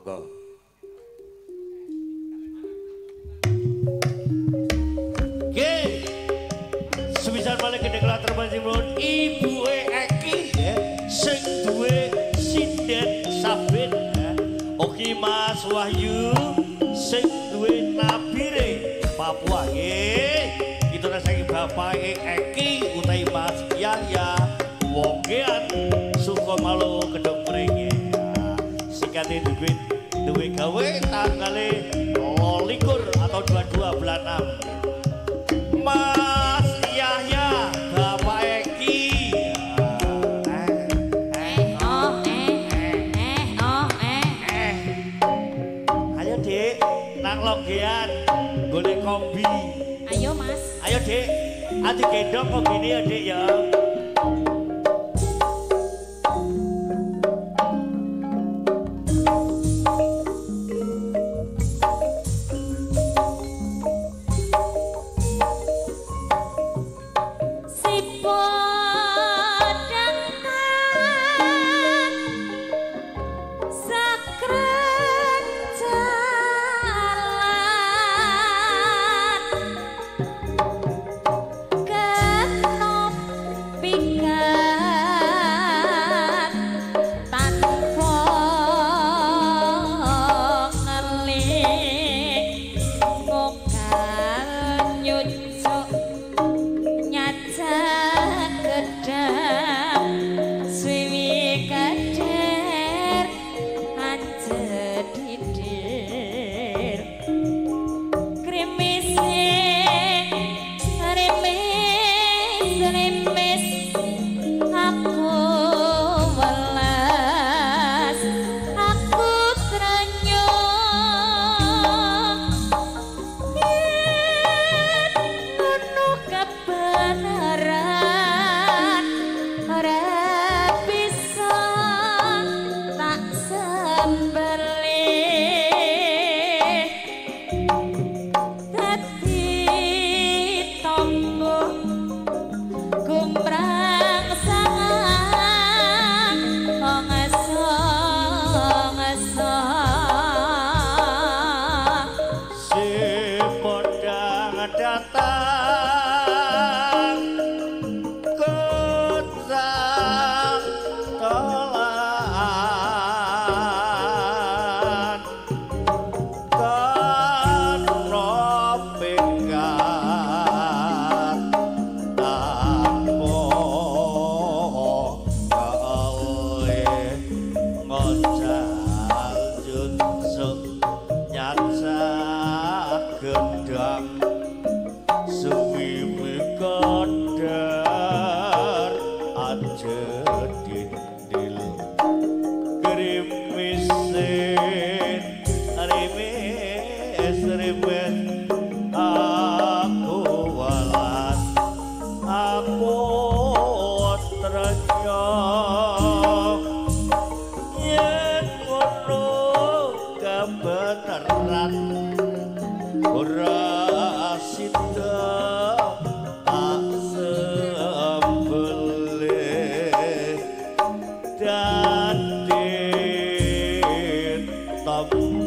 Monggo. Oke. Sepisan malih gedhe klater panjenengan ibuke Eki ya, sing duwe sinden sabin ya. Oke Mas Wahyu sing duwe nabire Papua nggih. Kita saking bapake Eki utawi Mas Yahya Wonggean Sukomalo Gedhong Mrene. Singkate duwe gawe tangale 22 atau 22 bulan 6. Mas Yahya Bapak Eki. Ayo Dik, nang Longgean golek kombi. Ayo Mas. Ayo Dik, ati gendong kombine ya Dik ya. Aku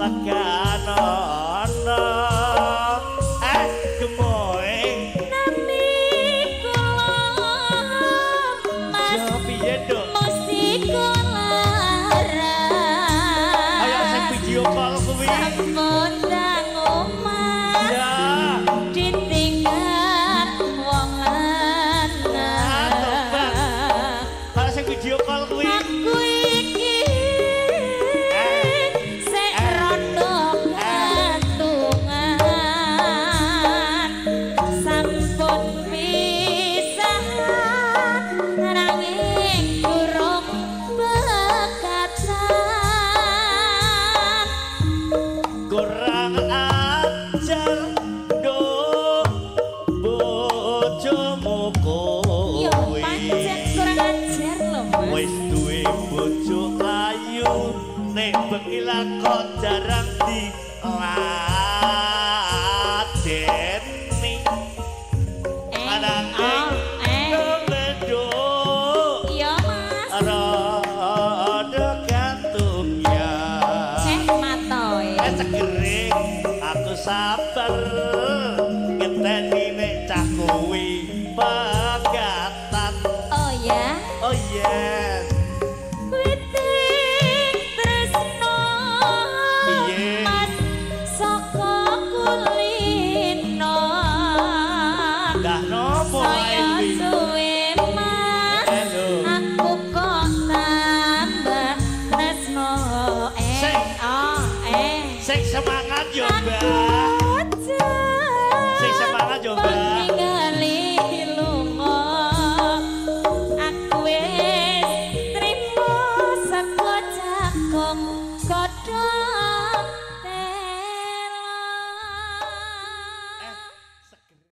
Leganono gemoe nami kula mas piye nduk mesti kula ayo sing video call kuwi sampun nang omah ya ditinggal wong lanang kaya sing video call kuwi aku iki sek rondo gantungan sampun pisahan nanging durung pekatan kurang ajar nduk bojomu yo kuwi pancen kurang ajar lho Mas wis duwe bojo ayu nek bengi lakon jarang diladeni ananging kemedhok iya Mas rada gantung ya matoe segering aku sabar